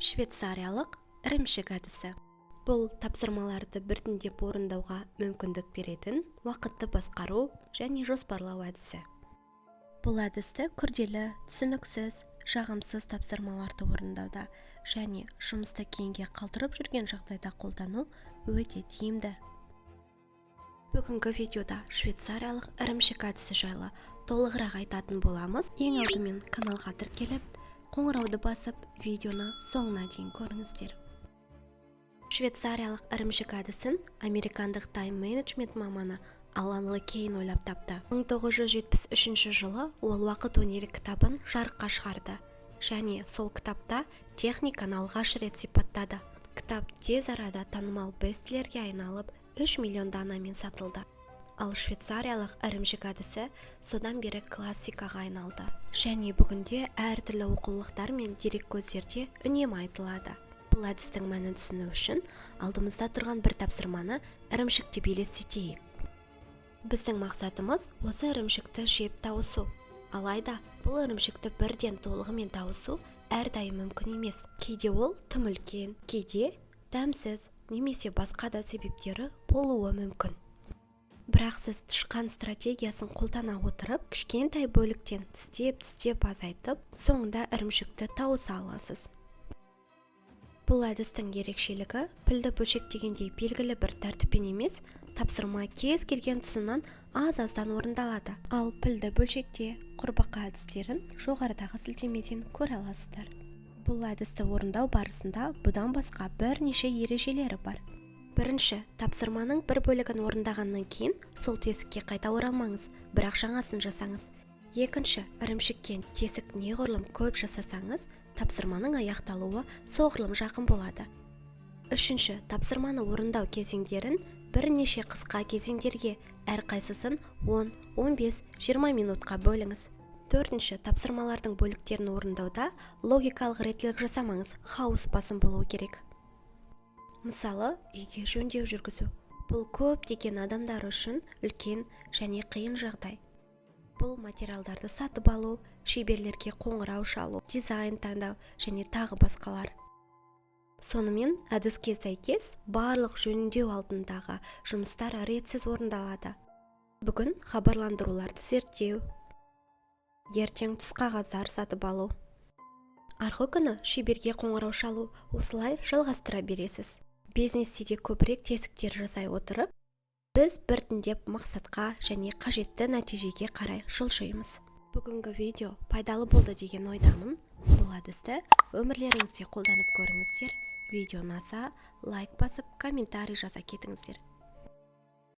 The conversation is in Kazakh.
Швейцариялық ірімшік әдісі. Бұл тапсырмаларды біртіндеп орындауға мүмкіндік беретін уақытты басқару және жоспарлау әдісі. Бұл әдісті күрделі, түсініксіз, жағымсыз тапсырмаларды орындауда және жұмысты кейінге қалдырып жүрген жағдайда қолдану өте тиімді. Бүгінгі видеода швейцариялық ірімшік әдісі жайлы толығырақ айтатын боламыз. Ең алдымен каналға тіркеліп, қоңырауды басып, видеоны соңына дейін көріңіздер. Швейцариялық ірімшік әдісін американдық тайм-менеджмент маманы Алан Лекейн ойлап тапты. 1973 жылы ол «Уақыт өнері» кітабын жарыққа шығарды және сол кітапта техниканы алғаш рет сипаттады. Кітап тез арада танымал бестселлерге айналып, 3 миллион данамен сатылды. Ал швейцариялық ірімшік әдісі содан бері классикаға айналды және бүгінде әртүрлі оқулықтар мен дереккөздерде үнемі айтылады. Бұл әдістің мәнін түсіну үшін алдымызда тұрған бір тапсырманы ірімшік деп елестетейік. Біздің мақсатымыз – осы ірімшікті жеп тауысу. Алайда бұл ірімшікті бірден толығымен тауысу әрдайым мүмкін емес. Кейде ол тым үлкен, кейде дәмсіз немесе басқа да себептері болуы мүмкін. Бірақ сіз тышқан стратегиясын қолдана отырып, кішкентай бөліктен тістеп тістеп азайтып, соңында ірімшікті тауыса аласыз. Бұл әдістің ерекшелігі – пілді бөлшектегендей белгілі бір тәртіппен емес, тапсырма кез келген тұсынан аз-аздан орындалады. Ал пілді бөлшекте, құрбақа әдістерін жоғарыдағы сілтемеден көре аласыздар. Бұл әдісті орындау барысында бұдан басқа бірнеше ережелері бар. Бірінші, тапсырманың бір бөлігін орындағаннан кейін сол тесікке қайта оралмаңыз, бірақ жаңасын жасаңыз. Екінші, ірімшіктен тесік неғұрлым көп жасасаңыз, тапсырманың аяқталуы соғұрлым жақын болады. Үшінші, тапсырманы орындау кезеңдерін бірнеше қысқа кезеңдерге, әрқайсысын 10, 15, 20 минутқа бөліңіз. Төртінші, тапсырмалардың бөліктерін орындауда логикалық реттілік жасамаңыз, хаос басым болуы керек. Мысалы, үйге жөндеу жүргізу. Бұл көптеген адамдар үшін үлкен және қиын жағдай. Бұл материалдарды сатып алу, шеберлерге қоңырау шалу, дизайн таңдау және тағы басқалар. Сонымен, әдіске сәйкес барлық жөндеу алдындағы жұмыстар ретсіз орындалады. Бүгін хабарландыруларды зерттеу, ертең түсқағаздар сатып алу, арғы күні шеберге қоңырау шалу, осылай жалғастыра бересіз. Бизнесте де көбірек тесіктер жасай отырып, біз біртіндеп мақсатқа және қажетті нәтижеге қарай жылжимыз. Бүгінгі видео пайдалы болды деген ойдамын. Бұл әдісті өмірлеріңізде қолданып көріңіздер. Видео ұнаса, лайк басып, комментарий жаза кетіңіздер.